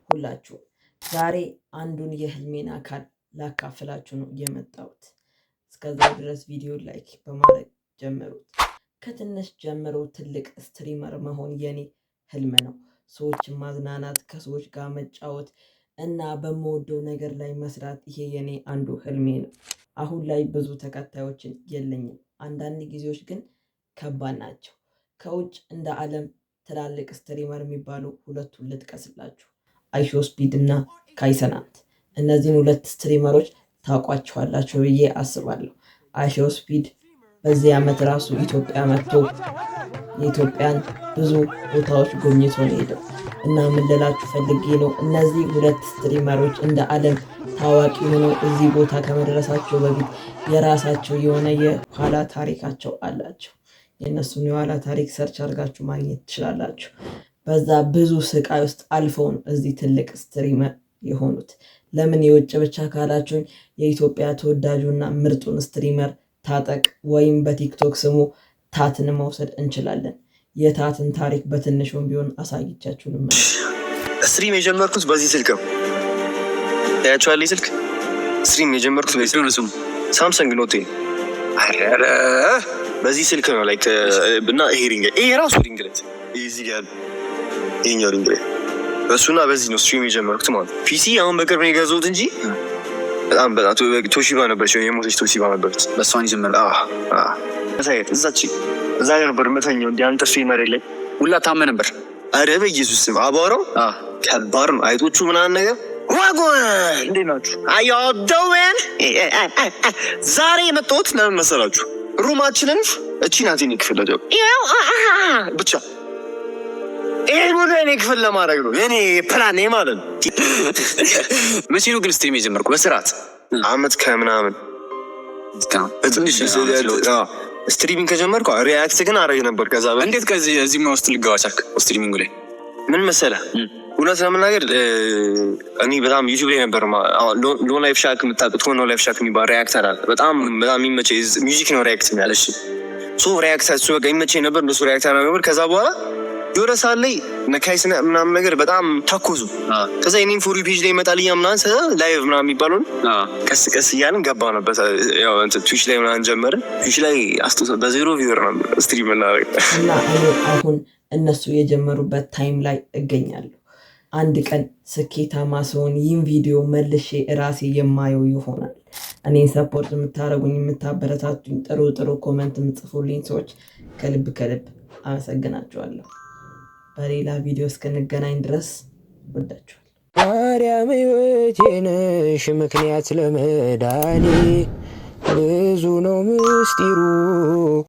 ሁላችሁ። ዛሬ አንዱን የህልሜን አካል ላካፍላችሁ ነው የመጣሁት። እስከዛ ድረስ ቪዲዮ like በማድረግ ጀምሩት። ከትንሽ ጀምሮ ትልቅ streamer መሆን የኔ ህልም ነው። ሰዎችን ማዝናናት፣ ከሰዎች ጋር መጫወት እና በምወደው ነገር ላይ መስራት፣ ይሄ የኔ አንዱ ህልሜ ነው። አሁን ላይ ብዙ ተከታዮችን የለኝም። አንዳንድ ጊዜዎች ግን ከባድ ናቸው። ከውጭ እንደ ዓለም ትላልቅ streamer የሚባሉ ሁለቱን ልጥቀስላችሁ፣ IShowSpeed እና Kai Cenat። እነዚህን ሁለት streamer ኦች ታውቋቸዋላችሁ ብዬ አስባለሁ። IShowSpeed በዚህ ዓመት ራሱ ኢትዮጵያ መጥቶ የኢትዮጵያን ብዙ ቦታዎች ጎብኝቶ ነው የሄደው። እና ምን ልላችሁ ፈልጌ ነው፣ እነዚህ ሁለት streamer ኦች እንደ ዓለም ታዋቂ ሆነው እዚህ ቦታ ከመድረሳቸው በፊት የራሳቸው የሆነ የኋላ ታሪካቸው አላቸው። የእነሱን የኋላ ታሪክ search አድርጋችሁ ማግኘት ትችላላችሁ። በዛ ብዙ ስቃይ ውስጥ አልፈው ነው እዚህ ትልቅ streamer የሆኑት። ለምን የውጭ ብቻ ካላችሁኝ፣ የኢትዮጵያ ተወዳጁና ምርጡን streamer ታጠቅ ወይም በቲክቶክ ስሙ ታትን መውሰድ እንችላለን። የታትን ታሪክ በትንሹም ቢሆን አሳይቻችሁ ልመለስ። Stream የጀመርኩት በዚህ ስልክ ነው። ታያችኋል። ስልክ stream የጀመርኩት በዚህ ስልክ፣ Samsung Note። በዚህ ስልክ ነው like እና ይሄ ring፣ ይሄ ራሱ ring light፣ እዚህ ጋር ይሄኛው ring light፣ በእሱና በዚህ ነው stream የጀመርኩት ማለት ነው። PC አሁን በቅርብ ነው የገዛሁት እንጂ በጣም በጣም ቶሺባ ነበረች፣ የሞተች ቶሺባ ነበረች። በእሷን የጀመርኩት። እዛች እዛ ላይ ነበር መተኛው፣ እንዲህ አንጥፌ መሬት ላይ። ሁላ ታመ ነበር። ኧረ በኢየሱስ ስም፣ አቧራው ከባድ ነው። አይጦቹ ምናምን ነገር። Wagwan፣ እንዴት ናችሁ? How y'all doing? ዛሬ የመጣሁት ለምን መሰላችሁ? Room ኣችንን፣ እቺ ናት የኔ ክፍል፣ ብቻ ይሄን ወደ እኔ ክፍል ለማድረግ ነው የኔ ፕላን ማለት ነው። መቼ ነው ግን stream የጀመርኩ? በስርዓት አመት ከምናምን በትንሽ streaming ከጀመርኩ፣ react ግን አረግ ነበር። ከዛ እንዴት ከዚህ እዚህ ውስጥ ልገባ ቻልክ? Streaming ላይ? ምን መሰለህ፣ እውነት ለመናገር እኔ በጣም YouTube ላይ ነበር። No Life Shaq የምታውቁት ከሆነ፣ No Life Shaq የሚባል reactor አለ። በጣም በጣም የሚመቸኝ music ነው react የሚያለሽ። So react እሱ በቃ ይመቸኝ ነበር። እንደሱ react ነበር። ከዛ በኋላ የሆነ ሰዓት ላይ ነካይስ ምናምን ነገር በጣም ተኮሱ። ከዛ የኔም For You page ላይ ይመጣል ምናምን live ምናምን የሚባለውን ቀስ ቀስ እያልን ገባንበት። Twitch ላይ ምናምን ጀመርን። Twitch ላይ በ0 viewer ነው stream እናደርግ። እና እኔ አሁን እነሱ የጀመሩበት time ላይ እገኛለሁ። አንድ ቀን ስኬታማ ስሆን ይህን ቪዲዮ መልሼ እራሴ የማየው ይሆናል። እኔን support የምታደርጉኝ፣ የምታበረታቱኝ፣ ጥሩ ጥሩ comment የምትጽፉልኝ ሰዎች ከልብ ከልብ አመሰግናችኋለሁ። በሌላ ቪዲዮ እስክንገናኝ ድረስ ወዳችኋለሁ። ማርያም ሕይወቴ ነሽ ምክንያት ለመዳኔ፣ ብዙ ነው ምስጢሩ።